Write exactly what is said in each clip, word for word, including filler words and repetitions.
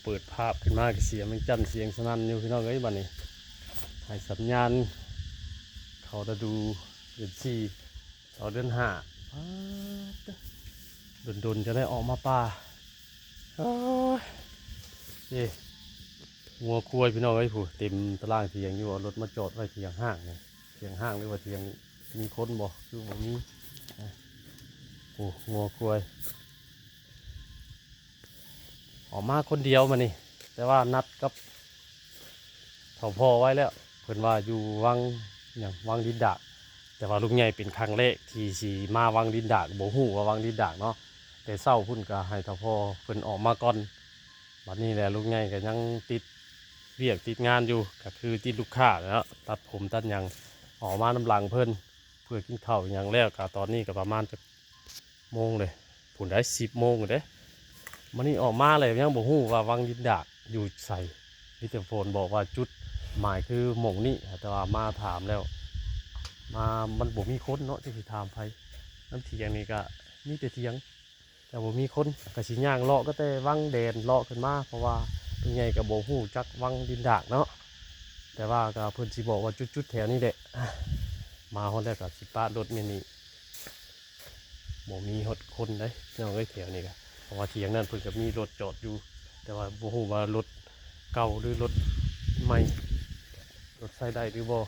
เปิดภาพขึ้นมาก็เสียงแมงจั่นเสียงสนั่นอยู่พี่น้องเอ้ย บัดนี้ให้สัญญาณ เขาฤดูเดือนสี่ ต่อเดือนห้า ป๊าด ดนๆ จะได้ออกมาป่า โอ้ย เอ้ย งัวควายพี่น้องเอ้ย ผู้เต็มตารางเถียงอยู่ เอารถมาจอดไว้เถียงห้างนี่ เถียงห้างหรือว่าเถียงมีคนบ่ คือบ่มี นะ โอ้ งัวควาย ออกมาคนเดียวมานี่ แต่ว่านัดกับเฒ่าพ่อไว้แล้ว เพิ่นว่าอยู่วัง หยัง วังดินดาก แต่ว่าลุงใหญ่เป็นครั้งแรกที่สิมาวังดินดาก บ่ฮู้ว่าวังดินดากเนาะ แต่เช้าพุ้นก็ให้เฒ่าพ่อเพิ่นออกมาก่อน บัดนี้แหละลุงใหญ่ก็ยังติดเวียกติดงานอยู่ ก็คือติดลูกค้าแหละเนาะ ตัดผมตัดหยัง ออกมานำหลังเพิ่น เพื่อกินข้าวหยังแล้ว ก็ตอนนี้ก็ประมาณจักโมงเลย พุ้นได้ สิบโมงเด้ มื้อนี้ออกมาเลยยังบ่ฮู้ว่าวังดินดากอยู่ไส มีแต่ฝนบอกว่าจุดหมายคือหม่องนี้ แต่ว่ามาถามแล้ว มา มันบ่มีคนเนาะ จักสิถามไผ นำเถียงนี่ก็มีแต่เถียง แต่บ่มีคน ก็สิย่างเลาะก็แต่วังแดนเลาะขึ้นมา เพราะว่าลุงใหญ่ก็บ่ฮู้จักวังดินดากเนาะ แต่ว่าก็เพิ่นสิบอกว่าจุดๆ แถวนี้แหละ มาฮอดแล้วก็สิปะรถแม่นี่ บ่มีฮอดคนเด้ พี่น้องเอ้ย แถวนี้ก็ เพราะว่าเถียงนั่นเพิ่นก็มีรถจอดอยู่ แต่ว่าบ่ฮู้ว่ารถเก่าหรือรถใหม่ รถใช้ได้หรือบ่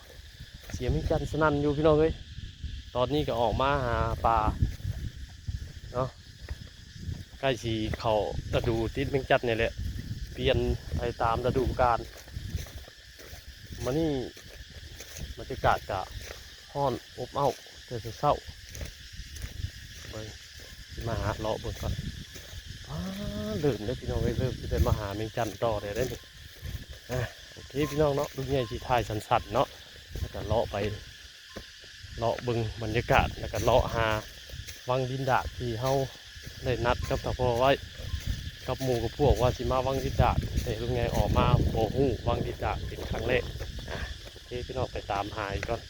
เสียงแมงจั่นสนั่นอยู่พี่น้องเอ้ย ตอนนี้ก็ออกมาหาปลาเนาะ ใกล้สิเข้าฤดูติดแมงจั่นนี่แหละ เปลี่ยนไปตามฤดูกาล มื้อนี้บรรยากาศก็ร้อนอบอ้าวแต่เช้าๆ เบิ่ง สิมาหาเลาะเบิ่งก่อน อ้า เริ่มแล้วพี่น้องเอ้ย เริ่มสิได้มาหาแมงจั่นต่อแล้วเด้อนี่ อ่ะ โอเคพี่น้องเนาะ ลุงใหญ่สิถ่ายสั้นๆ เนาะ แล้วก็เลาะไป เลาะเบิ่งบรรยากาศ แล้วก็เลาะหาวังดินดากที่เฮาได้นัดกับเฒ่าพ่อไว้ กับหมู่กับพวกว่าสิมาวังดินดาก แต่ลุงใหญ่ออกมาบ่ฮู้วังดินดากเป็นครั้งแรก อ่ะ โอเคพี่น้อง ไปตามหาอีกก่อน